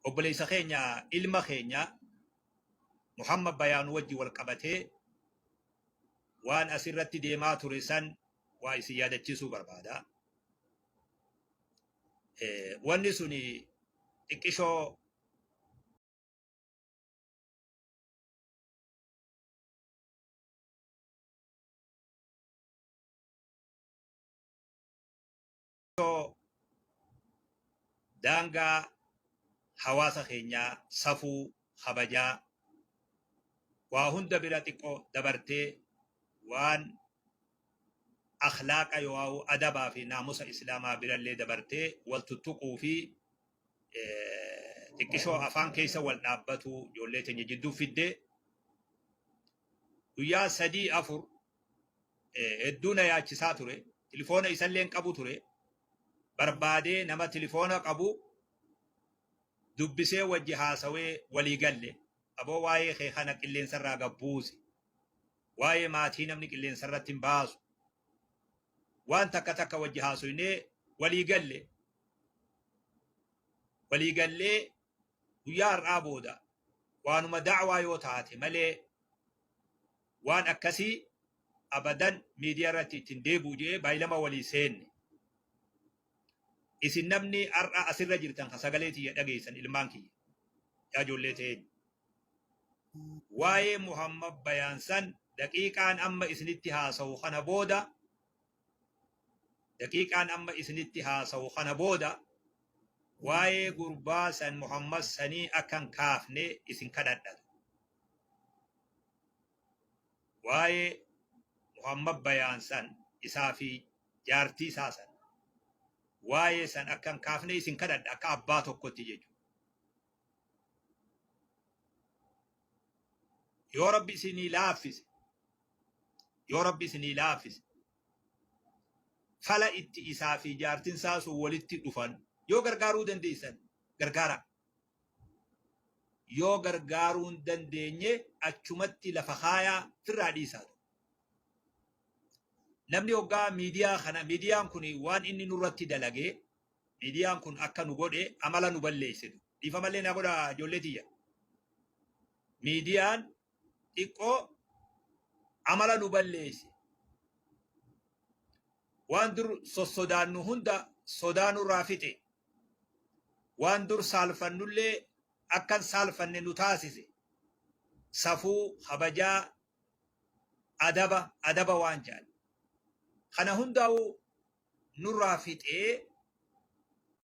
Obboleessa keenya, ilma keenya Muhammad Bayaanuu wajji wal qabatee waan asirratti deemaa ture san waa isin yaadachiisuu barbaada. Wanni suni xiqqishoo daangaa hawaasa keenyaa, safuu, kabajaa, waa hunda bira xiqqoo dabartee waan akhlaaqa yoo'aa adabaa fi naamusa islaamaa birallee dabartee wal tuttuquu fi xiqqishoo afaan keessa wal dhaabbatu ijoollee teenya jidduu fiddee guyyaa 3 4 hedduu na yaachisaa ture. Tilifoona isallee hin qabu ture. Barbaadee nama tilifoona qabu dubbisee wajji haasawee walii galle. Aboo, waa'ee kee kana qilleensarraa gabbuusi. Waa'ee maatii namni qilleensarratti hin baasu. Waan takka takka wajji haasoynee walii galle. Walii gallee guyyaa har'aa booda waanuma da'waa yoo taate malee waan akkasii abadan miidiyaa irratti ittiin deebi'u jedhee baay'ilama walii seenne. Isin namni har'a asirra jirtan kan sagalee tiyya dhageessan, ilmaan kiyya, yaa ijoollee ta'een. Waa'ee Muhammad Bayaan san daqiiqaan amma isinitti haasa'u kana booda, daqiiqaan amma isinitti haasa'u kana booda, waa'ee gurbaa san Muhammad sanii akkan kaafne isin kadhadhatu. Waa'ee Muhammad Bayaan san, isaa fi jaartii isaa san, waa'ee san akkan kaafne isin kadhadha akka abbaa tokkotti jechuudha. Yoo Rabbi isinii laaffise, yoo Rabbi isinii laaffise, fala itti isaa fi jaartin isaa sun walitti dhufan yoo gargaaruu dandeessan gargaara. Yoo gargaaruu hin dandeenye achumatti lafa kaayaa firraa dhiisaa. Namni hoggaa miidiyaa kana, miidiyaan kun waan inni nurratti dalagee, miidiyaan kun akka nu godhe, amala nu balleessitu. Dhiifamallee naa godha, ijoollee tiyya. Miidiyaan xiqqoo amala nu balleesse. Waan dur sossodaannu hunda sodaa nurraa fixe. Waan dur saalfannullee akkan saalfanne nu taasise. Safuu, kabajaa, adaba, adaba waan jedhan. Kana hundaa'u nurraa fixee.